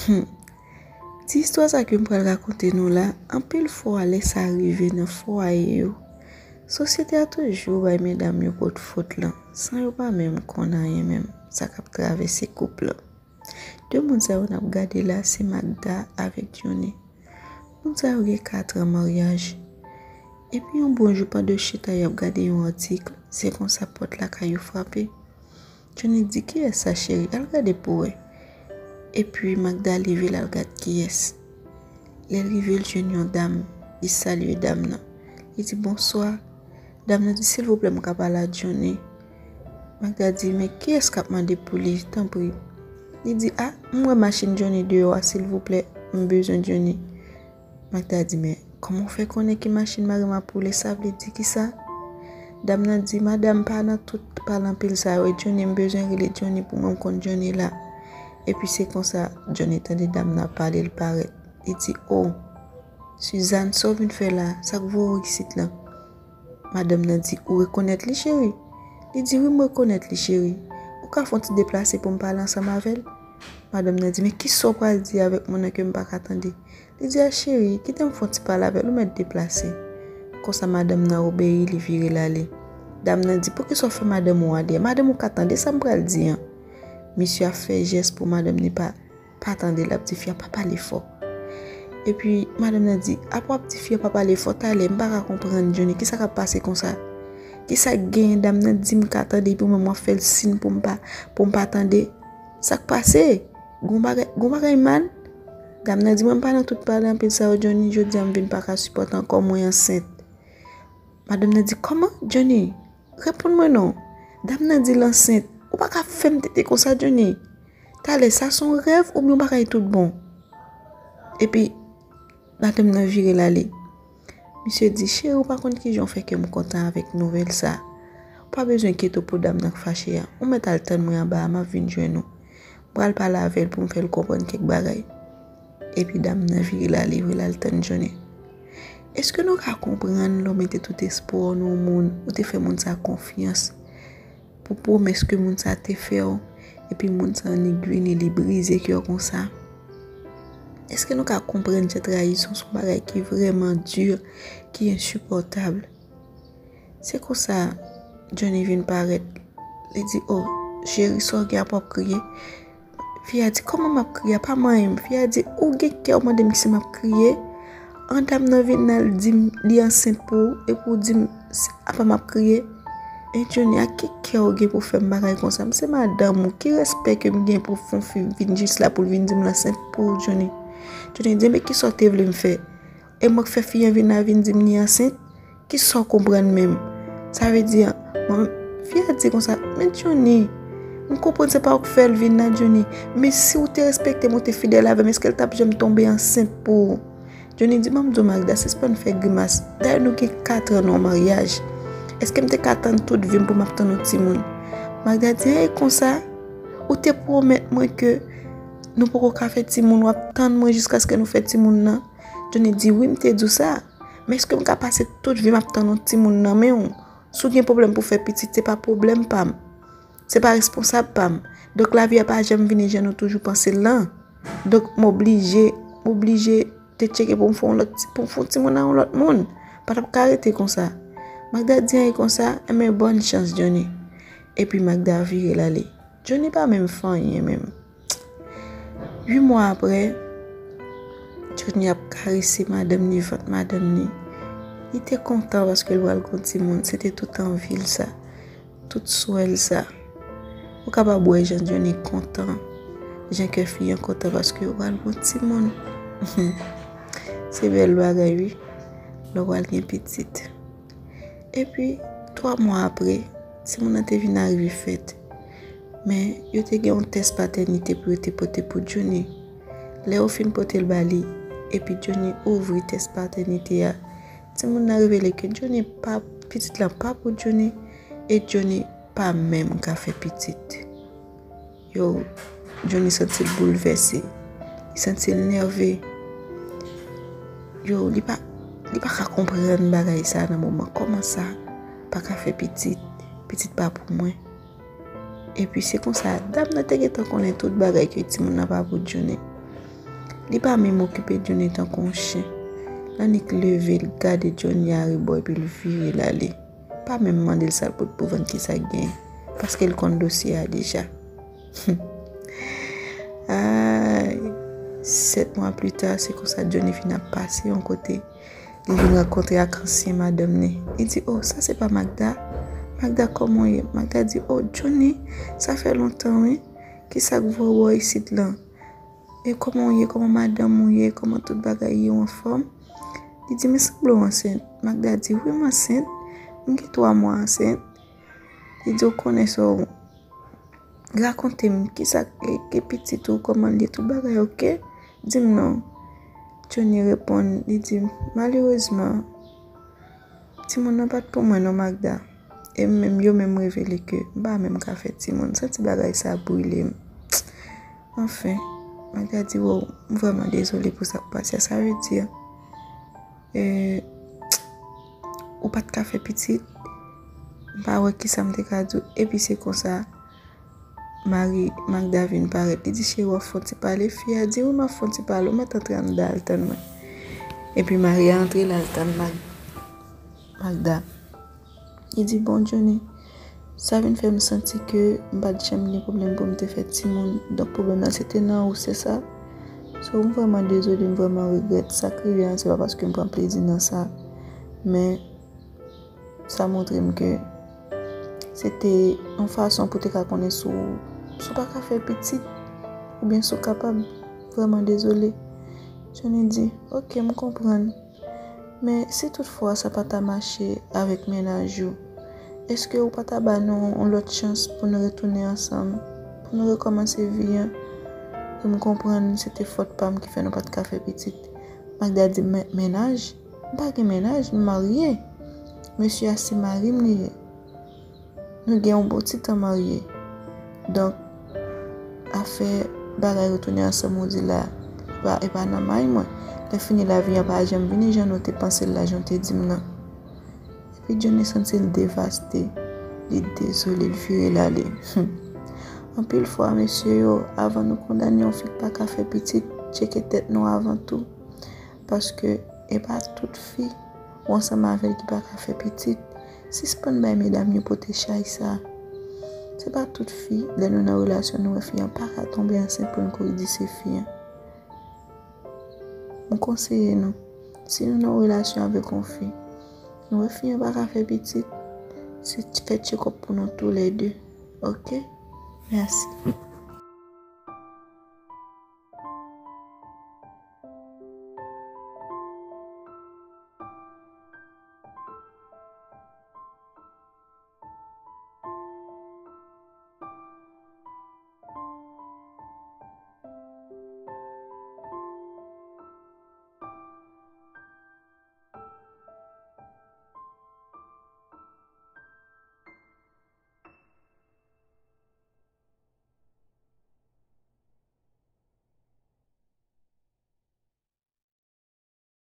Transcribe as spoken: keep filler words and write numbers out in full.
Hmm. Ti istwa sa ke m pral rakonte nou la, anpil fwa lè sa rive nan fwaye yo, sosyete a toujou bay medam yo pot fot lan, san yo pa menm konn anyen menm sa k ap travèse koup lan. De moun sa yo n ap gade la, se Magda avèk Johnny. Moun sa yo gen kat an maryaj. Epi yon bon jou, pandan yo chita y ap gade yon atik, se konsa pòt lakay yo frape. Johnny di, "Kiyès sa, cheri? Al gade pou wè." Epi Magda leve l al gad kiyès. Lè l rive, l jwenn yon dam. Li salye dam nan. Li di, "Bonswa." Dam nan di, "Silvouplè, m ka pale a Johnny?" Magda di, "Men kiyès k ap mande pou li, tanpri?" Li di, "A, m wè machin Johnny deyò a, silvouplè, m bezwen Johnny." Magda di, "Men kòman w fè konnen ki machin mari m ap woule? Sa vle di kisa?" Dam nan di, "Madanm, pa nan tout pale anpil sa yo, e Johnny, m bezwen rele Johnny pou mwen, m konn Johnny la." Epi se konsa, Johnny tande dam nan ap pale, l parèt. Li di, "O, Suzanne, sa w vin fè la? Sa k voye w isit lan?" Madanm nan di, "Ou rekonèt li, cheri?" Li di, "Wi, m rekonèt li, cheri. Ou ka fè yon ti deplase pou m pale ansanm avè l?" Madanm nan di, "Men kisa w pral di avèk moun nan ke m pa ka tande?" Li di, "A, cheri, kite m fè yon ti pale avè l, ou mèt deplase." Konsa, madanm nan obeyi, li vire l ale. Dam nan di, "Poukisa w fè madanm ou a dèyè? Madanm ou ka tande sa m pral di an." Misye ap fè jès pou madanm li pa pa tande, l ap di fi a pa pale fò. Epi madanm nan di, "Apa w ap di fi a pa pale fò? Talè, m pa ka konprann, Johnny, kisa k ap pase konsa? Kisa k genyen? Dam nan di m ka tande, epi mwen m ap fè l siy pou m pa, pou m pa tande. Sa k pase? Gon bagay, gon bagay mal?" Dam nan di, "Mwen m pa nan tout pale anpil sa yo, Johnny, jodi a m vin pa ka sipòte ankò, mwen ansent." Madanm nan di, "Kòman, Johnny? Reponn mwen non. Dam nan di l ansent. Ou pa ka fè m tete konsa, Johnny. Talè, sa se yon rèv oubyen yon bagay tout bon?" Epi, madanm nan vire l ale. Misye di, "Cheri, ou pa konn kijan w fè kè m kontan avèk nouvèl sa. Ou pa bezwen enkyete w pou dam nan k fache a. Ou mèt al tann mwen anba a, m ap vin jwenn ou. M pral pale avè l pou m fè l konprann kèk bagay." Epi dam nan vire l ale, vre l al tann Johnny. Èske nou ka konprann lè w mete tout espwa w nan yon moun, ou te fè moun sa konfyans, pou pwomès ke moun sa te fè w, epi moun sa annik vini, li brize kè w konsa? Èske nou ka konprann jan trayizon se yon bagay ki vrèman di, ki ensipòtab? Se konsa, Johnny vin parèt. Li di, "O, cheri, sa w gen, apa w ap kriye?" Fi a di, "Kòman m ap kriye? Apa manyen m?" Fi a di, "Ou gen kè w mande m si m ap kriye? An dam nan vin nan l di m li ansent pou ou, epi w di m apa m ap kriye?" E Johnny, a ki kè w gen pou fè m bagay konsa? M se madanm ou, ki respè ke m gen pou fè yon fi vin jis la pou l vin di m l ansent pou ou, Johnny? Johnny di, "Men kisa w te vle m fè? E mwen k fè fi an vin la vin di m li ansent? Kisa w konprann menm?" Sa vle di, mwen, fi a di konsa, "Men Johnny, m konprann se pa ou k fè l vin la, Johnny. Men si w te respekte m, ou te fidèl avè m, èske l t ap janm tonbe ansent pou ou?" Johnny di, "Ban m di w, Magda, sispann fè grimas. Dayè nou gen katran nou an maryaj. Èske m te ka tann tout vi m pou m ap tann yon timoun?" Magda di, "An, e konsa? Ou te pwomèt mwen ke nou poko ka fè timoun, w ap tann mwen jiskaske nou fè timoun nan?" Johnny di, "Wi, m te di w sa. Men èske m ka pase tout vi m ap tann yon timoun nan men w? Si w gen pwoblèm pou fè pitit, se pa pwoblèm pa m. Se pa responsab pa m. Donk, lavi a pa janm vini jan nou toujou panse l lan. Donk, m oblije, m oblije te tcheke pou m fè yon lòt, pou m fè yon timoun a yon lòt moun. Pa t ap ka rete konsa." Magda di anyen konsa, "Enben, bòn chans, Johnny." Epi Magda vire l ale. Johnny pa menm fè anyen menm. Uit mwa apre, Johnny ap karese madanm li, vant madanm li. Li te kontan paske l pral gen yon timoun. Se te tout anvi l sa, tout swè l sa. Ou kapab wè jan Johnny kontan, jan kè fi an kontan paske yo pral gen yon timoun. Se bèl bagay, wi, lè w pral gen pitit. Epi, twa mwa apre, timoun nan te vin arive fèt. Men, yo te gen yon tès patènite pou yo te pote pou Johnny. Lè yo fin pote l ba li, epi Johnny ouvri tès patènite a, timoun nan revele ke Johnny pa, pitit lan pa pou Johnny, e Johnny pa menm ka fè pitit. Yo, Johnny santi l boulvèse. Li santi l nève. Yo, li pa, li pa ka konprann bagay sa nan moman. Kòman sa? Pa ka fè pitit, pitit pa pou mwen. Epi se konsa, dam nan te gentan konnen tout bagay ke timoun nan pa pou Johnny. Li pa menm okipe Johnny tankou yon chen. L annik leve, l gade Johnny arebò epi l vire l ale. Pa menm mande l sa l pot pou vann, kisa k genyen, paske l konn dosye a deja. Ay, sèt mwa pita, se konsa Johnny vin ap pase yon kote. Li vin rankontre ak ansyen madanm li. Li di, "Oh, sa se pa Magda? Magda, kòman w ye?" Magda di, "Oh, Johnny, sa fè lontan, wi. Kisa k voye w bò isit lan? E kòman w ye? Kòman madanm ou ye? Kòman tout bagay ye? Ou anfòm?" Li di, "Men sanble w ansent." Magda di, "Wi, m ansent. M gen twa mwa ansent." Li di, "Ou konnen sa w rakonte m, kisa ki, ki pitit ou, kòman l ye, tout bagay oke? Di m non." Johnny reponn, li di, "Malerezman, timoun nan pa t pou mwen non, Magda. E m menm, yo menm revele ke m pa menm ka fè timoun. Santi bagay sa brile m. Anfen," Magda di, "Wow, m vrèman dezole pou sa k pase a. Sa vle di, e, ou pa t ka fè pitit? M pa wè kisa m te ka di w." Epi se konsa, mari Magda vin parèt. Li di, "Cheri, w ap fè yon ti pale?" Fi a di, "Wi, m ap fè yon ti pale. Ou mèt antre anndan al tann mwen." Epi mari a antre, l al tann Mag-, Magda. Li di, "Bon, Johnny, sa vin fè m santi ke m pa t janm gen pwoblèm pou m te fè timoun. Donk, pwoblèm nan, se te nan ou, se sa? So, m vrèman dezole, m vrèman regrèt. Sa k rive an, se pa paske m pran plezi nan sa. Men, sa montre m ke se te yon fason pou te ka konnen si w, si w pa ka fè pitit, oubyen si w kapab. Vrèman dezole." Johnny di, "Oke, m konprann. Men si toutfwa sa pa ta mache avèk mennaj ou, èske ou pa ta ba nou yon lòt chans pou nou retounen ansanm, pou nou rekòmanse vi an? E m konprann se te fòt pa m ki fè nou pa t ka fè pitit." Magda di, "Men-, mennaj? M pa gen mennaj, m marye. Mesye a se mari m li ye. Nou gen yon bon ti tan marye. Donk, afè bagay retounen ansanm ou di la, e pa, e pa nan may mwen. Lè fini lavi an pa janm vini jan nou te panse l la, jan w te di m nan." Epi Johnny santi l devaste. Li dezole, l vire l ale. Anpil fwa, mesye yo, avan nou kondane yon fi k pa ka fè pitit, tcheke tèt nou avan tou. Paske e pa tout fi ou ansanm avè l ki pa ka fè pitit. Sispann bay medam yo pote chay sa. Se pa tout fi, lè nou nan relasyon, nou wè fi an pa ka tonbe ansent pou n kouri di se fi an. M konseye nou, si nou nan relasyon avèk yon fi, nou wè fi an pa ka fè pitit, se fè tchekòp pou nou toulède. Oke? Mèsi.